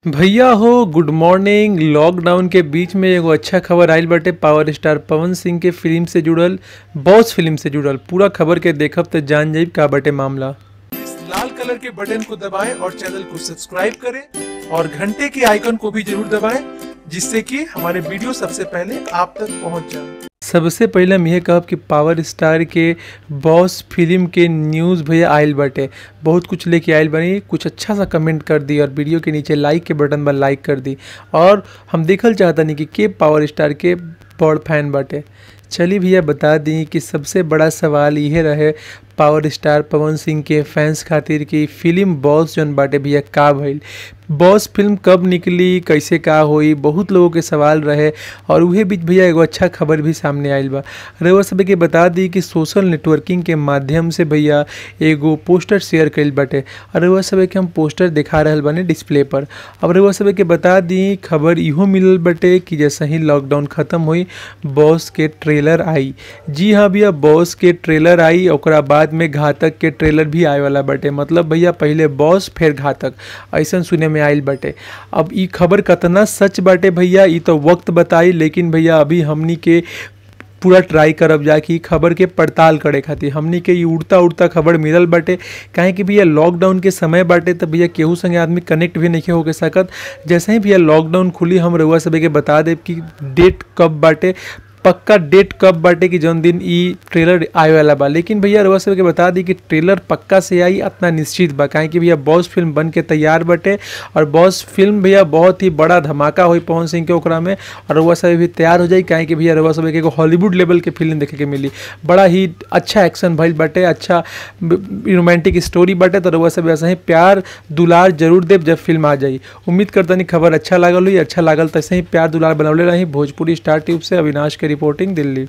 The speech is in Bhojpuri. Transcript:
भैया हो गुड मॉर्निंग। लॉकडाउन के बीच में एगो अच्छा खबर आइल बाटे पावर स्टार पवन सिंह के फिल्म से जुड़ल, बॉस फिल्म से जुड़ल। पूरा खबर के देखब तो जान जाइब का बाटे मामला। इस लाल कलर के बटन को दबाएं और चैनल को सब्सक्राइब करें और घंटे के आइकन को भी जरूर दबाएं, जिससे कि हमारे वीडियो सबसे पहले आप तक पहुंच जाए। सबसे पहले हम यह कहब कि पावर स्टार के बॉस फिल्म के न्यूज़ भैया आयल बाटे, बहुत कुछ लेके आयल बनी। कुछ अच्छा सा कमेंट कर दी और वीडियो के नीचे लाइक के बटन पर लाइक कर दी। और हम देखल चाहता नहीं कि के पावर स्टार के बड़ फैन बाटे। चलिए भैया बता दी कि सबसे बड़ा सवाल यह रहे पावर स्टार पवन सिंह के फैंस खातिर कि फिल्म बॉस जौन बाटे भैया का भइल, बॉस फिल्म कब निकली, कैसे का होई, बहुत लोगों के सवाल रहे। और उहे बीच भैया एगो अच्छा खबर भी सामने आइल बा। रउआ सब के बता दी कि सोशल नेटवर्किंग के माध्यम से भैया एगो पोस्टर शेयर कइल बाटे और रउआ सब के हम पोस्टर दिखा रहल बानी डिस्प्ले पर। अब रउआ सब के बता दी खबर इहो मिलल बाटे कि जैसे ही लॉकडाउन ख़त्म हुई बॉस के ट्रेलर आई। जी हाँ भैया, बॉस के ट्रेलर आई, ओकरा बाद में घातक के ट्रेलर भी आए वाला बाटे। मतलब भैया पहले बॉस फिर घातक, ऐसा सुने में आइल बाटे। अब ई खबर कतना सच बाटे भैया ई तो वक्त बताई, लेकिन भैया अभी हमनी के पूरा ट्राई करब जा कि खबर के पड़ताल करे खातिर। हमनी के ई उड़ता उड़ता खबर मिलल बाटे, काहे कि भैया लॉकडाउन के समय बाटे तो भैया केहू संगे आदमी कनेक्ट भी नहीं होके सकत। जैसे ही भैया लॉकडाउन खुली हम रउआ सब के बता देब कि डेट कब बाटे, पक्का डेट कब बाटे कि जौन दिन ई ट्रेलर आए वाला बा। लेकिन भैया रउआ सब के बता दी कि ट्रेलर पक्का से आई इतना निश्चित बा, काहे कि भैया बॉस फिल्म बन के तैयार बाटे और बॉस फिल्म भैया बहुत ही बड़ा धमाका होई पवन सिंह के ओकरा में। और रउआ सब भी तैयार हो जाई, काहे कि भैया रउआ सब के एगो हॉलीवुड लेवल के फिल्म देखे के मिली। बड़ा ही अच्छा एक्शन भइल बाटे, अच्छा रोमांटिक स्टोरी बाटे। तो रउआ सब ऐसे ही प्यार दुलार जरूर देव जब फिल्म आ जाई। उम्मीद करतनी खबर अच्छा लागल हुई, अच्छा लागल तो ऐसे ही प्यार दुलार बनौले रही। भोजपुरी स्टार ट्यूब से अविनाश के रिपोर्टिंग, दिल्ली।